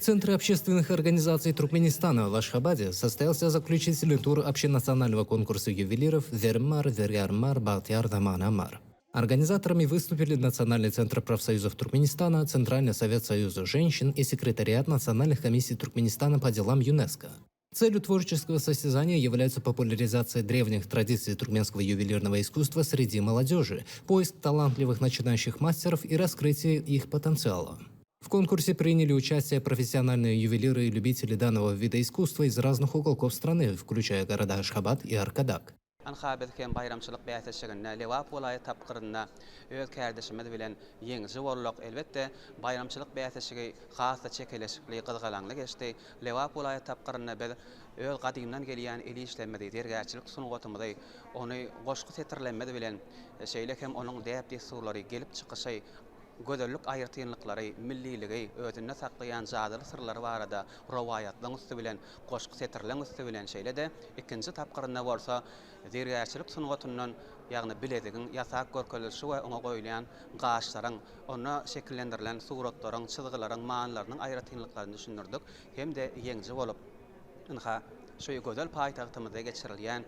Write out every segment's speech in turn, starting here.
Центре общественных организаций Туркменистана в Ашхабаде состоялся заключительный тур общенационального конкурса ювелиров «Zerim bar, zergärim bar, bagtyýar zamanam bar». Организаторами выступили Национальный центр профсоюзов Туркменистана, Центральный совет Союза женщин и Секретариат национальных комиссий Туркменистана по делам ЮНЕСКО. Целью творческого состязания является популяризация древних традиций туркменского ювелирного искусства среди молодежи, поиск талантливых начинающих мастеров и раскрытие их потенциала. В конкурсе приняли участие профессиональные ювелиры и любители данного вида искусства из разных уголков страны, включая города Ашхабад и Аркадаг. Ynha biz hem baýramçylyk bäsleşiginde Lebap welaýat tapgyrynda öz kärdeşimiz bilen ýeňiji bolduk. Elbetde, baýramçylyk bäsleşigi has-da çekeleşikli, gyzgalaňly geçdi. Lebap welaýat tapgyrynda biz öz gadymdan gelýän el işlerimizi, zergärçilik sungatymyzy, ony goşgy setirlerimiz bilen, şeýle hem onuň däp-dessurlary, gelip çykyşy, gözellik aýratynlyklary, milliligi özünde saklaýan jadyly syrlary barada rowaýatlaryň üsti bilen, goşgy setirleň üsti bilen, şeýle-de ikinji tapgyrynda bolsa zergärçilik sungatyndan, ýagny bilezigiň ýasap görkezilişi we oňa goýulýan gaşlaryň, onda şekillendirilen suratlaryň, çyzgylaryň manylarynyň aýratynlyklaryny düşündirdik hem-de ýeňiji bolup, ynha, şu gözel paýtagtymyzda geçirilýän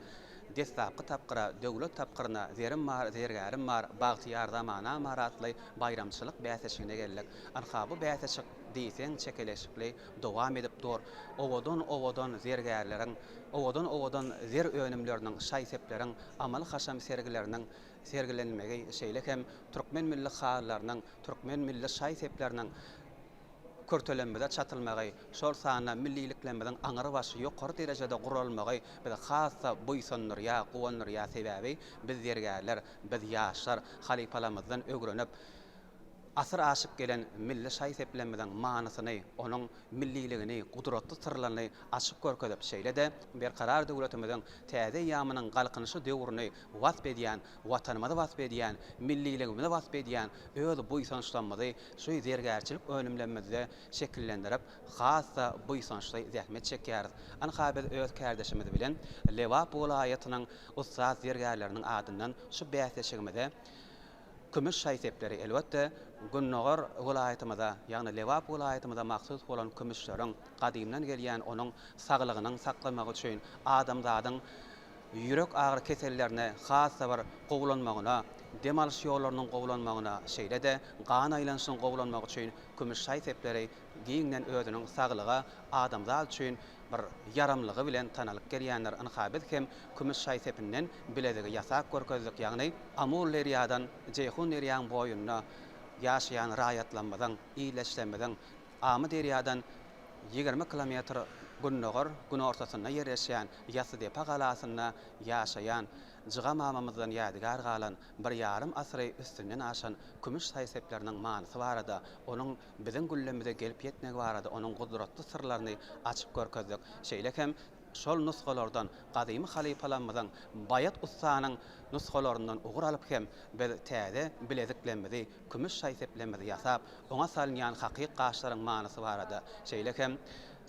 deslapky tapgyra, döwlet tapgyryna Zerim bar, zergärim bar, bagtyýar zamanam bar atly baýramçylyk bäsleşigine geldik. Ynha, bu bäsleşik diýseň çekeleşikli dowam edip dur. Owadan-owadan zergärleriň, owadan-owadan zer önümleriniň, şaý-sepleriň, amaly-haşam sergileriniň sergilenmegi, şeýle hem türkmen milli halylarynyň, türkmen milli şaý-sepleriniň kürtelerimize çatylmagy, şol sanda milliliklerimiziň aňrybaşy ýokary derejede guralmagy bizi has-da buýsandyrýar, guwandyrýar. Sebäbi biz zergärler, biz ýaşlar halypalarymyzdan öwrenip, asyr aşyp gelen milli şaý-seplerimiziň manysyny, onuň milliligini, gudratly syrlaryny açyp görkezip, şeýle-de Berkarar döwletimiziň täze eýýamynyň Galkynyşy döwrüni wasp edýän, Watanymyzy wasp edýän, milliligimizi wasp edýän öz buýsançlarymyzy şu zergärçilik önümlerimizde şekillendirip, has-da buýsançly zähmet çekýäris. Ynha, biz öz kärdeşimiz bilen Lebap welaýatynyň ussat zergärleriniň adyndan şu bäsleşigimize kümüş şaý-sepleri, elbetde, gündogar welaýatymyza, ýagny Lebap welaýatymyza mahsus bolan kümüşleriň gadymdan gelýän onuň saglygynyň saklanmagy üçin adamzadyň ýürek agyry kesellerine has-da bir gowulanmagyna, dem alyş ýollarynyň gowulanmagyna, şeýle-de gan aýlanyşynyň gowulanmagy üçin kümüş şaý-sepleri giňden özüniň saglyga, adamzat üçin bir ýaramlygy bilen tanalyp gelýändir. Ynha, biz hem kümüş şaý-sepinden bilezigi ýasap görkezdik, ýagny Amul derýadan Jeýhun derýaň boýunda ýaşaýan raýatlarymyzyň, ildeşlerimiziň Amy derýadan 20 kilometr gündogar günortasynda ýerleşýän Ýassydepe galasynda ýaşaýan Jyga mamamyzdan ýadygär galan bir ýarym asyry üstünden aşan kümüş şaý-sepleriniň manysy barada, onuň biziň güllemize gelip ýetmegi barada onuň gudratly syrlaryny açyp görkezdik. Şeýle hem şol nusgalardan, gadymy halypalarymyzyň, Baýat ussanyň nusgalaryndan ugur alyp hem biz täze bileziklerimizi, kümüş şaý-seplerimizi ýasap, oňa salynýan hakyk gaşlaryň manysy barada, şeýle hem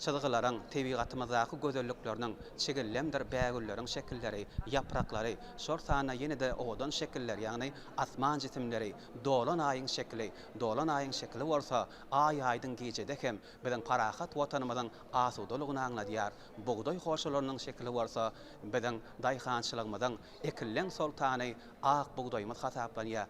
çyzgylaryň, tebigatymyzdaky gözellikleriniň, çigillemdir bägülleriň şekilleri, ýapraklary, şol sanda ýene-de owadan şekiller, ýagny asman jisimleri, dolan Aýyň şekili, dolan Aýyň şekili bolsa, aý-aýdyň gijede hem biziň parahat Watanymyzyň asudalygyny aňladýar, bugdaý hoşalarynyň şekili bolsa, biziň daýhançylygymyzyň ekilleň soltany ak bugdaýymyz hasaplanýar.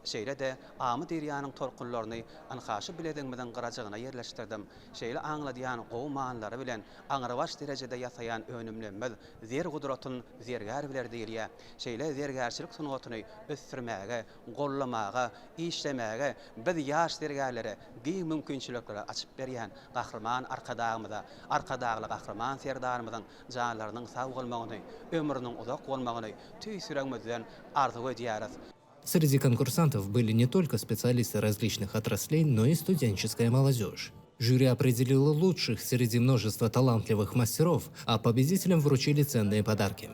Şeýle-de, Amy derýanyň tolkunlaryny ynha şu bilezigimiziň gyrajygyna ýerleşdirdim. Şeýle aňladýan gowy manylary bilen aňrybaş derejede ýasaýan önümlerimiz zer gudratyn zergär biler diýilýär. Şeýle zergärçilik sungatyny ösdürmäge, gollamaga, işlemäge biz ýaş zergärlere giň mümkinçilikleri açyp berýän Gahryman Arkadagymyza, Arkadagly Gahryman Serdarymyzyň janlarynyň sag bolmagyny, ömrüniň uzak bolmagyny tüýs ýüregimizden arzuw edýäris. Среди конкурсантов были не только специалисты различных отраслей, но и студенческая молодежь. Жюри определило лучших среди множества талантливых мастеров, а победителям вручили ценные подарки.